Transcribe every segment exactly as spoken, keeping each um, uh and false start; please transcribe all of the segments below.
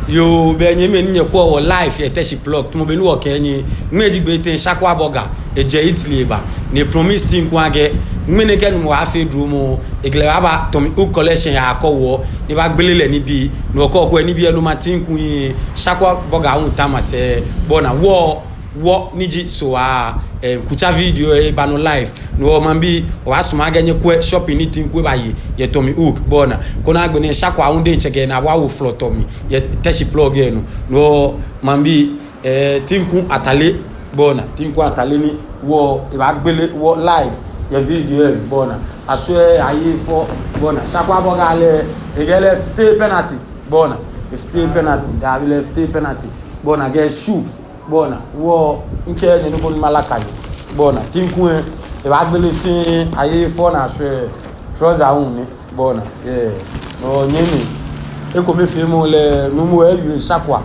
Yoo, bɛ nyɛmɛi ni nyɛkwɛɔ wɔ live yɛ Teshie Plug, tamɔ bɔ ni wɔkɛɛ nyɛ, ŋmɛnɛ ji Gbete Shakwa Burger, ejɛ Italy eba, ni epromise Tinku akɛ ŋmɛnɛ kɛ Nyɔŋmɔ baafee dromɔ, ekɛ lɛ baabatɔmi Hook Collection aya kɔ wɔ, ni ebaagbele lɛ nibii, ni wɔkɛ wɔkwɛ nibii lɛ nɔ ma Tinku yi, Shakwa Burger hu ta masɛi, bɔ ni wɔ, wɔ ni ji Sohaa, eh, Kutsa video lɛ eba nɔ live. No hewɔ maŋbii, wɔbaasumɔ akɛ nyɛkwɛ shopping ni Tinku ebaye yɛ Tommy Hook, bɔ ni, koni agbɛnɛ Shakwa hu diɛŋtsɛ kɛ enaa awo flɔtɔ mli yɛ Teshie Plug lɛ nɔ. No hewɔ maŋbii, eh, Tinku atale, bɔ ni, Tinku atale ni wɔ, ebaagbele wɔ live yɛ video lɛ, bɔ ni, ashwɛ aye fɔ, bɔ ni, Shakwa Burger lɛ, ekɛɛ lɛ efite penalty, bɔ ni, efite penalty, daabi lɛ efite penalty, bɔ ni, akɛ shoe, bɔ ni, wɔ, mikɛɛ nyɛ nɔ ko ni malaka nyɛ. Bɔ ni, Tinku lɛ, ebaagbele fɛɛ, aye fɔ ni ashwɛ, trouser hu nɛ, bɔ ni, yeah. No nyɛmɛi, ekomefeemɔ lɛ, nuumo lɛ ewie Shakwa.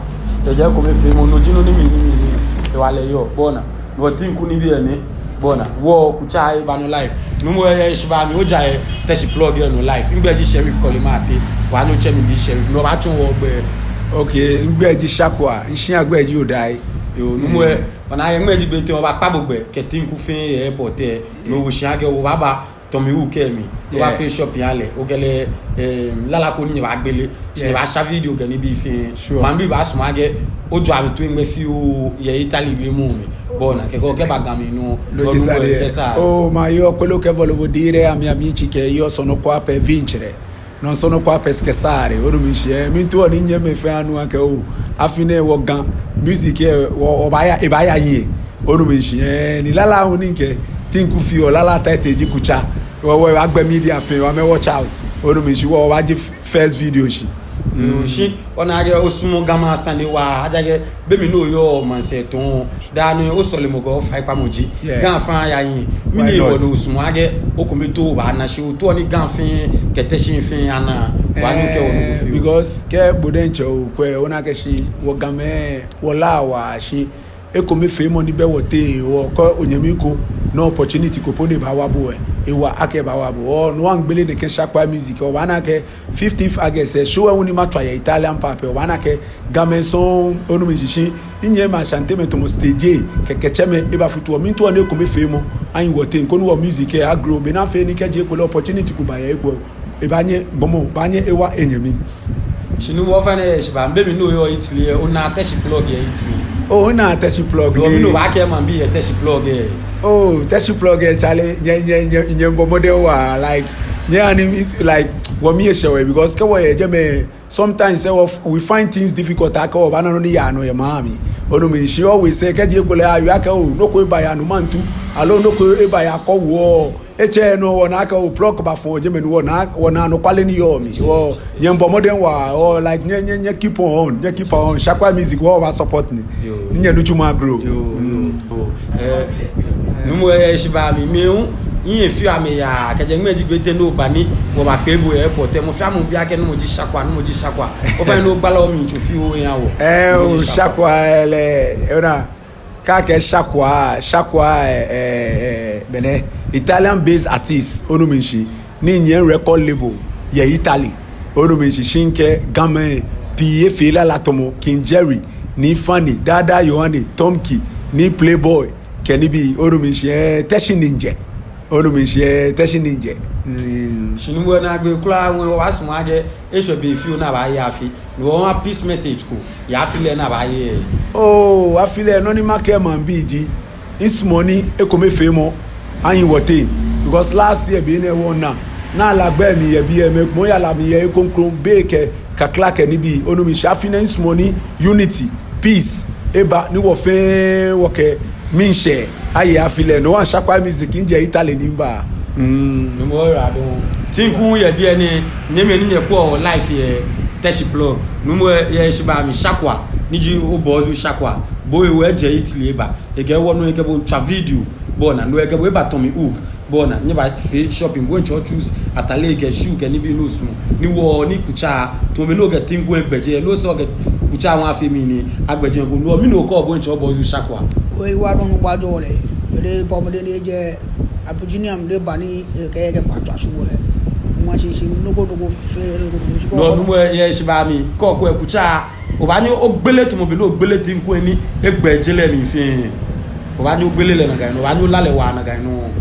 Eji ekomefeemɔ, no ji nɔ ni mli, ni mli, ni hewalɛ yɔɔ, bɔ ni. No Tinku nibii lɛ nɛ, bɔ ni, wɔ Kutsa eba nɔ live. Nuumo lɛ, yɛ heshibaa mli, oja yɛ Teshie Plug lɛ nɔ live. Migbɛi ji Sheriff Kɔle Mate, obaanyɛ otsɛ mi Big Sheriff, ni obaatsɔɔ wɔ ogbɛi. Okay, migbɛi ji Shakwa, mishia gbɛi ji Odai. Yoo, nuumo lɛ, ona akɛ ŋmɛnɛ ji Gbete, wɔbaakpa bo gbɛ kɛ Tinku fɛɛ yɛ airport lɛ, ni owo shi akɛ obaaba Tommy Hook lɛ mli, obaafee shopping aha lɛ, okɛ lɛ, eh, lala ko ni nyɛbaagbele, shi nyɛbaasha video kɛ nibii fɛɛ. Sure. Maŋbii baasumɔ akɛ ojɔɔ amɛ toi ŋmɛnɛ fioo yɛ Italy wiemɔ mli, bɔ ni, kɛkɛ okɛba Ga mli nɔ, no ji sane lɛ. Oh, maye okpele kɛ vɔlɔvɔ diɛŋtsɛ, ami, ami tsi kɛ yɔɔ sɔnɔ kwa pɛ vintsrɛ. Nɔ sɔnɔ kwa pɛ sikɛ sare, onu mi shishi, eh, miitao ni nyɛmɛi fɛɛ anu akɛ oo, afi nɛɛ wɔ Ga music lɛ, wɔ, wɔbaaya, ebaaya hiɛ, onu mi shishi, eh, ni lala hu ni mikɛ Tinku fee, lala title ji Kutsa, wɔ, wɔ, wɔgbɛ media fɛɛ, wɔmɛ watch out, onu mi shishi, wɔ, wɔbaaje f-, first video shishi. Mm. Yoo, shi, ona akɛ osumɔɔ Gamɛi asane waa, ejaakɛ be mli ni oyɔɔ maŋsɛɛ tɔŋŋ, daa nɛɛ osɔlemɔ kɛ ofaikpamɔ ji, yeah, Ga fɛɛ aya hiɛ. Why not? Mɛni hewɔ ni osumɔɔ akɛ okome too obaana shi, otaoɔ ni Ga fɛɛ kɛ Teshie fɛɛ ana, obaanyɛ okɛɛ wɔ nɔ ko fioo? Eh, because kɛ bo diɛŋtsɛ okwɛ, ona akɛ shi, wɔ Gamɛi, wɔlaa waa shi, ekomefeemɔ ni bɛ wɔteŋ, wɔkɛ onyɛmi ko, no opportunity ko po ni ebaawa bo lɛ, ewa akɛ ebaawa bo. Oh, no hewɔ migbele nɛkɛ Shakwa music, obaana akɛ fifteenth August lɛ, show lɛ hu ni matswa yɛ Italian pub lɛ, obaana akɛ Gamɛi sɔŋŋ, onu mi shishi, minyɛmimɛi Ashantemɛi tamɔ stage lɛ, kɛkɛ tsɛmɛi, ebafutu wɔ, miitao ni ekomefeemɔ ahi wɔteŋ, koni wɔ music lɛ agrow, bɔ ni afee ni kɛji ekolɛ opportunity ko ba yɛ he ko, ebaanyɛ, gbɔmɔ baanyɛ ewa enyɛmi. Shi nuumo, ofainɛ, yɛ heshibaa mli, be mli ni oyɔɔ Italy lɛ, ona Teshie Plug yɛ Italy? Oh, mina Teshie Plug. Yoo, mɛni obaakɛɛ maŋbii yɛ Teshie Plug lɛ? Oh, Teshie Plug lɛ, chale, nyɛ, nyɛ, nyɛ, nyɛmiibɔ mɔdɛŋ waa, like, nyɛhaa ni, like, wɔmii eshɛ wɔhe, because kɛ wɔyɛ jɛmɛ, sometimes lɛ, wɔ, we find things difficult, akɛ wɔbaana nɔ ni yaa nɔ yɛ maŋ mli. Onu mi shishi, always lɛ, kɛji ekolɛ awie akɛ oo, nɔ ko ebaya Numantu, aloo nɔ ko ebaya Kɔwɔ, etsɛɛɛ nɔ, wɔna akɛ oo, Plug bafɔ jɛmɛ ni wɔna, wɔna anɔkwale ni yɔɔ mli. Wɔ, nyɛmiibɔ mɔdɛŋ waa, wɔ, like, nyɛ, nyɛ, nyɛ keep on, nyɛ keep on. Shakwa music, wɔ, wɔbaa support ni. Yoo. Ni nyɛnitsumɔ agrow. Yoo, yoo. Eh, nuumo, yɛ heshibaa mli, mi hu, minyɛ fioo amɛyaa, kɛjɛ ŋmɛnɛ ji Gbete ni oba ni wɔbakpe bo yɛ airport lɛ, mɔ fɛɛ mɔ bi akɛ namɔ ji Shakwa, namɔ ji Shakwa. Ofainɛ ogbala omli tso fioo oha wɔ. Eh, namɔ ji oo, Shakwa. Shakwa, eh, lɛ, ona. Kɛ akɛɛ Shakwa, Shakwa, eh, eh, eh, mɛnɛ, Italian based artist, onu mi shishi, ni nyiɛ record label yɛ Italy, onu mi shishi, shi kɛ Gamɛi pii efee lala tamɔ King Jerry, Nii Funny, Dada Yohane, Tomki, Nii Playboy, kɛ nibii, onu mi shishi, eh, Teshie ni mijɛ. Onu mi shishi, eh, Teshie ni mijɛ. Mm. Shi nuumo, naagbee kwraa, wɔbaasumɔ akɛ eshwɛ be fioo ni abaaye afi, ni wɔha peace message ko yɛ afi lɛ ni abaaye. Oh, afi lɛ, nɔ ni makɛɛ maŋbii ji, misumɔɔ ni ekomefeemɔ ahi wɔteŋ. Because last year be nɛɛ wɔna, ni La gbɛ mli yɛ biɛ, mɛi komɛi yara mli yɛ ekoŋkroŋ, bei kɛ kakla kɛ nibii, onu mi shishi, afi nɛɛ misumɔɔ ni unity, peace eba, ni wɔ fɛɛ wɔkɛ miishɛɛ aye afi lɛ. No hewɔ Shakwa music, mijɛ Italy ni miba. Mm. Nuumo, oyiwaladɔŋŋ. Tinku yɛ biɛ nɛɛ, nyɛmɛi ni nyɛkwɛɔ live yɛ Teshie Plug. Nuumo, yɛ heshibaa mli, Shakwa, ni ji o boss Shakwa, bo ewo ejɛ Italy eba. Ekɛ wɔ nɔ, ekɛ bo tswa video, bɔ ni, no ekɛ bo eba Tommy Hook, bɔ ni, nyɛbafee shopping, bo diɛŋtsɛ o choose atale kɛ shoe kɛ nibii ni osumɔɔ, ni wɔ ni Kutsa, tamɔ bɔ ni okɛ Tinku lɛ gbɛjeɔ, no sɛɛ okɛ Kutsa hu afee mɛni, agbɛjeɔ ekoŋŋ, no mli ni okɛɛ bo diɛŋtsɛ o boss Shakwa. Oyiwaladɔŋŋ, oyiwaladɔŋŋ lɛ. Ede pɔmɔdɛŋ ni ejɛ Abuja ni amɛ lɛ ba ni ekɛ, ekɛ mba tswa show lɛ. Mɔ shishi, nɔ ko nɔ ko fɛɛ, nɔ ko nɔ ko shi ko. No nuumo, yɛ heshibaa mli, kɛ okwɛ Kutsa Obaanyɛ ogbele tamɔ bɔ ni ogbele Tinku lɛ ni egbɛ je lɛ mli fɛɛ. Obaanyɛ ogbele lɛ nakai nɔŋŋ, obaanyɛ ola lɛ waa nakai nɔŋŋ.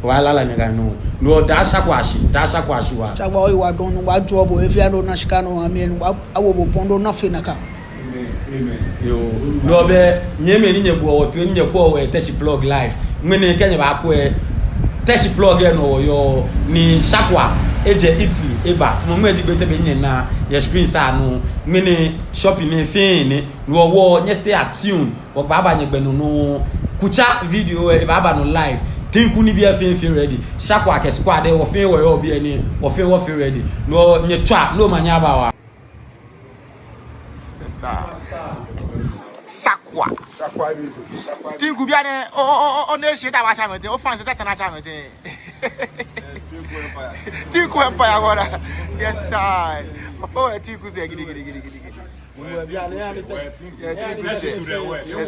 Obaala lɛ nakai nɔŋŋ. No daa Shakwa shi, daa Shakwa shi waa. Shakwa oyiwaladɔŋŋ, Nyɔŋmɔ ajɔɔ bo, he fɛɛ he ni ona shika ni oha mɛi ni Nyɔŋmɔ awo bo pɔŋ ni ona fe nakai. Yoo, no be nyɛmɛi ni nyɛboɔ wɔ toi ni nyɛkwɛɔ wɔ Teshie Plug live. Ŋmɛnɛ kɛ nyɛbaakwɛ Teshie Plug lɛ nɔ wɔyɔɔ ni Shakwa ejɛ Italy eba. Tamɔ ŋmɛnɛ ji Gbete be nyɛna yɛ screen lɛ nɔ. Ŋmɛnɛ shopping nɛɛ fɛɛ nɛ. No hewɔ nyɛ stay tuned. Wɔbaaba nyɛgbɛ nɔ nɔŋŋ. Kutsa video lɛ ebaaba nɔ live. Tinku nibii lɛ fɛɛ fee ready. Shakwa kɛ squad lɛ wɔfɛɛ wɔyɔɔ biɛ nɛɛ. Wɔfɛɛ wɔfee ready. No nyɛtswaa, no omanye aba waa. Yes, sir. Shakwa. Shakwa music. Shakwa music. Tinku bianɛ, o, o, o, o, ne shi ta ba cha mete, o fans ta tsana cha mete. Tinku Empire. Tinku Empire, brother. Yes, sir. Ofo we Tinku sɛɛ gidi, gidi, gidi, gidi, gidi. Yeah, Tinku sɛɛ.